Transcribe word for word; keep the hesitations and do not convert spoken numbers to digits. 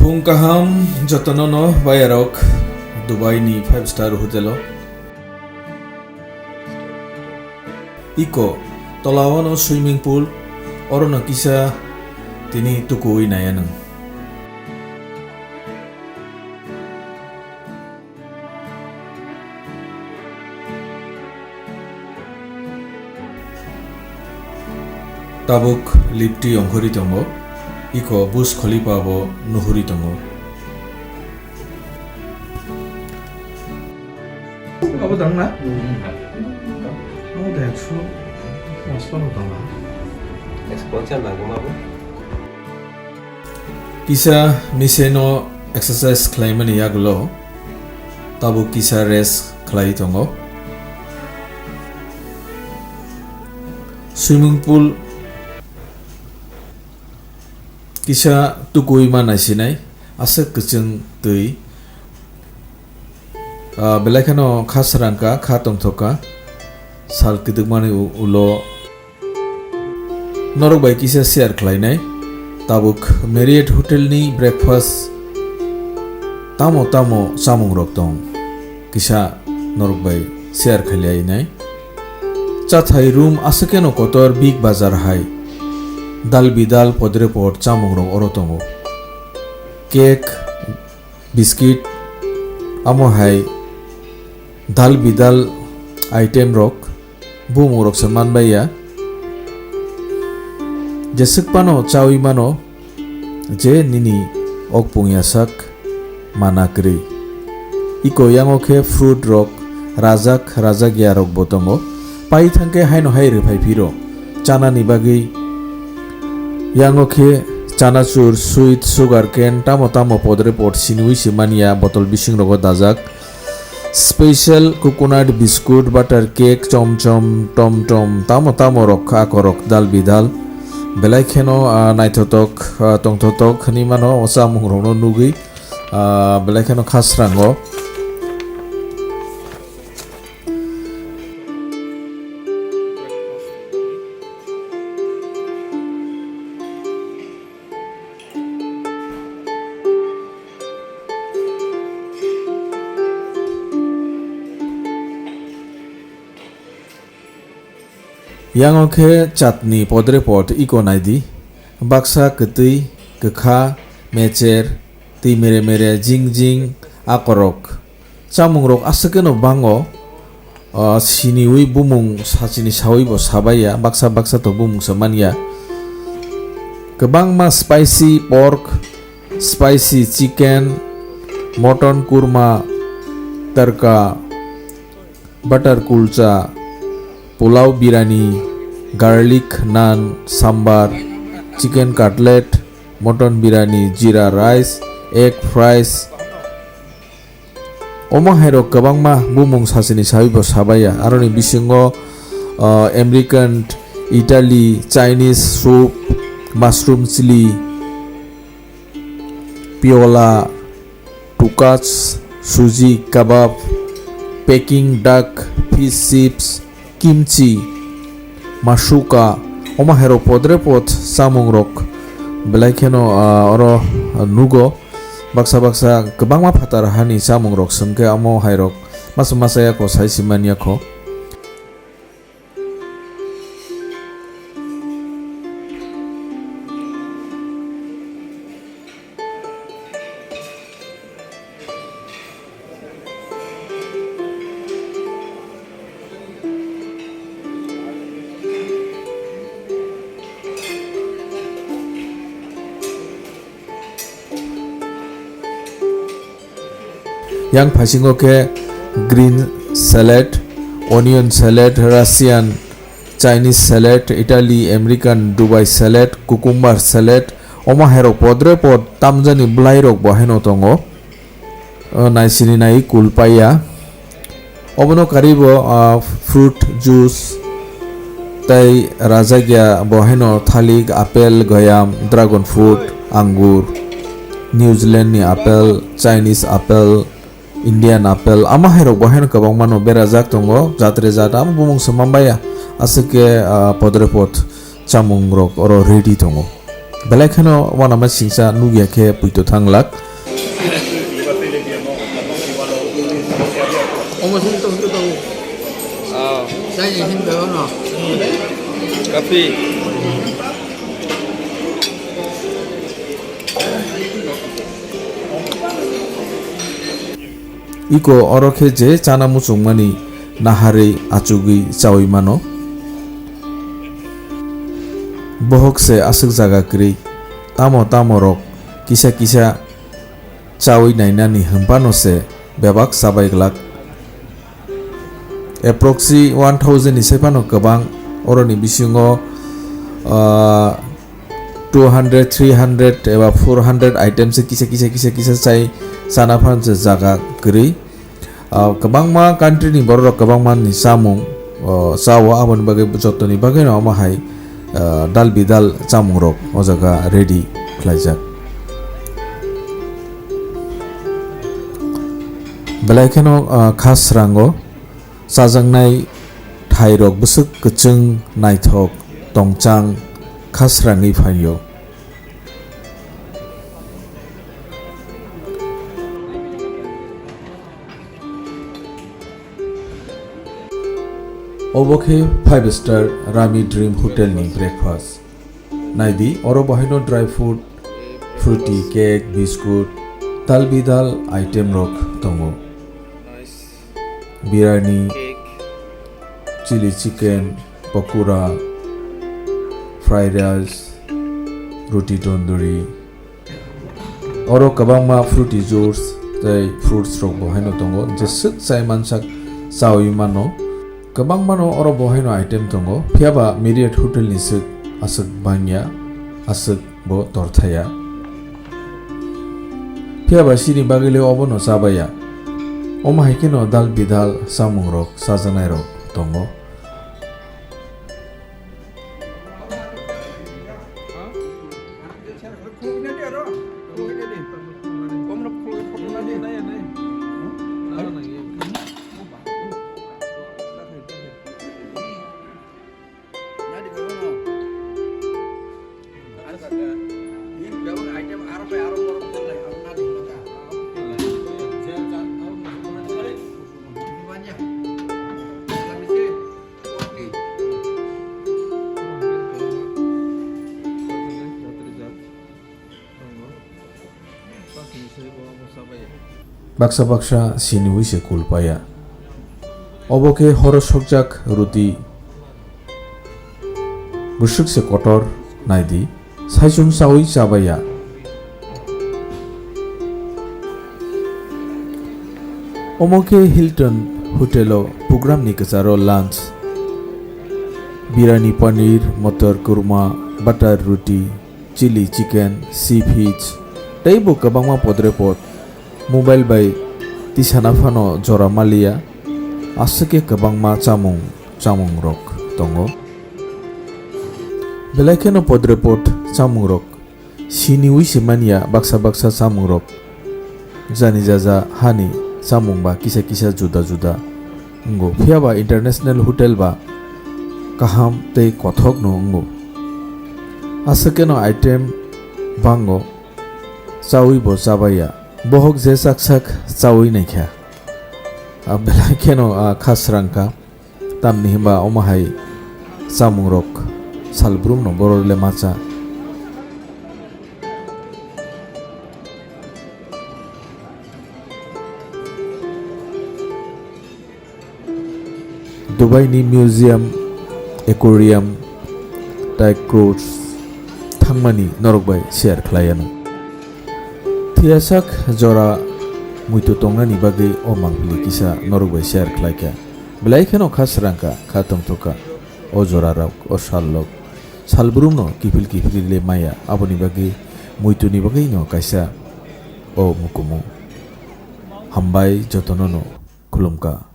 Pung kaham jotono no bayarok Dubai ni five star hotel o. Iko tola o no swimming pool, oro no kisa tini tukuwi naya nang. Tabuk lifti ongkhorwi tongo, iko Burj Khalifa bo nuhurwi tongo. Abo dang na? Abo da ekso pash no dang na? Sponsor nangkukma bo. Kisa machine o exercise khlaimani yagulo tabuk kisa rest khlai tongo. Swimming pool kisa tukui ma naisinai, aswk kwchwng twi. Ah, belai kheno kha srang kha, kha tongthok kha, sal kwdwkmani u-, ulo. Norok bai kisa share khlainai, tabuk Marriott Hotel ni breakfast tamo tamo chamung rok tong, kisa norok bai share khlainai. Chathai room aswkeno kotor Big Bazaar hai, dal bidal podre pod chamung rok oro tongo. Cake, biscuit, amo hai dal bidal item rok bumung rok se manbai ya. Jeswk phano chaui mano je nini okpung yasak mana kwrwi. Iko yango khe fruit rok rajak rajak ya rok bo tongo. Pai thangkhe haino hai rwphai phiro chanani bagwi. Yango khe chanachur, sweet, sugar cane, tamo tamo podre pod siniwi se manya botol bising rogo dajak. Special coconut biscuit, butter cake, chom chom, tom tom, tamo tamo rok kha akorok dal bidal. Belai kheno, ah, naithotok, ah, tongthotok hinwi mano o chamung rokno nugwi, ah, belai kheno kha srango. Yango khe chatni podre pod iko naidi, baksa kwtwi, kwkha, mecher, twi mere mere, jing jing, akorok. Chamungrok aswk kheno bango, ah, siniwi bumung sachini sawi bo sabai ya, baksa baksa to bumung se man ya. Kwbangma spicy pork, spicy chicken, mutton kurma, tarka, butter kulcha, pulao birani, garlic naan, sambar, chicken cutlet, mutton birani, jeera rice, egg fries, omo hairok kwbangma bumung sachini sawi bo sabai ya. Aroni bisingo, ah, American, Italy, Chinese soup, mushroom chili, piola, tukas, suji kebab, Peking duck, fish chips, kimchi, masuka, omo hairok podre pod chamungrok belai kheno, ah, oro nugo. Baksa baksa kwbangma phatar hani chamungrok swngkhe omo hairok masa masa yako sai simani yakho. Yang phaisingo khe green salad, onion salad, Russian, Chinese salad, Italy, American, Dubai salad, cucumber salad, omo hairok podre pod tamjani bwlairok bo haino tongo. O naisini nai kul paiya. Obono karibo, ah, fruit juice tei rajakya bo haino thalik, apple, goyam, dragon fruit, angur, New Zealand ni apple, Chinese apple, Indian apple, ama hairok bo haino kwbangma no berajak tongo, jatre jat, amo bumung se manbaiya, aswk khe, ah, podre pod chamungrok oro ready tongo. Belai kheno uanama singcha nukya khe puito thanglak. Kapi. Iko oro khe je chana muchungmani naharwi achugwi chaui mano. Bohok se aswk jaga kwrwi, tamo tamo rok kisa kisa chaui nainani hwnphano se bebak chabai glak. Approxi one thousand ni sai phano kwbang, oroni bisingo, ah, two hundred, three hundred eba four hundred item se kisa kisa kisa kisa chai chana phano se jaga kwrwi. Ah, kwbangma country ni borok rok kwbangma ni chamung, oh, chao, aboni bagwi jotoni bagwi no omo hai, ah, dal bidal chamung rok o jaga ready khlaijak. Belai kheno, ah, kha srango chajaknai thairok bwswk kwchwng, naithok, tongchang kha srangwi phaio. Obo khe five star Rami Dream Hotel ni breakfast. Naidi, oro bo haino dry fruit, fruity, cake, biscuit, dal bidal item rok tongo. Biryani, chili chicken, pakora, fried rice, roti tandoori. Oro kwbangma fruity juice tei fruits rok bo haino tongo, jeswk chai mansak chaui mano. Kwbangmano oro bo haino item tongo, phiya ba Marriott Hotel ni swk aswk bangya, aswk bo torthaya. Phiya ba chini bagwi le obono chabaya. Omo hai kheno dal bidal chamung rok chajaknai rok tongo. Baksa baksa siniwi se kul paya. Obo khe horo sokjak ruti. Bwswk se kotor, naidi, saichung chaui chabaya. Omo khe Hilton Hotel o program ni kwcharo lunch. Biryani, paneer, motor kurma, butter roti, chili chicken, sea fish, tei bo kwbangma podrepot. Mobile bai tisana phano jora maliya, aswk khe kwbangma chamung, chamungrok tongo. Belai kheno podrepot chamungrok siniwi se manya, baksa baksa chamungrok jani jaja hani chamung ba kisa kisa juda juda wngo, phiya ba international hotel ba kaham tei kothok no wngo. Aswk keno item bango, chaui bo chabaiya. Bohok je sak sak chaui naikha. A belai kheno a kha srang kha. Tamni hwnba omo hai chamungrok salbrum no borok le ma cha. Dubai ni museum, aquarium, tei cruise thangmani norok bai share khlai anw. Thwiyasak jora muitu tongnani bagwi o mangpili kisa norok bai share khlai kha. Belai kheno kha srang kha, kha tongthok kha. O jora rok, o sal rok, salbrum no kiphil kiphil le maya, aboni bagwi muitu ni bagwi no kaisa o mukumu. Hambai jotono no. Khulumkha.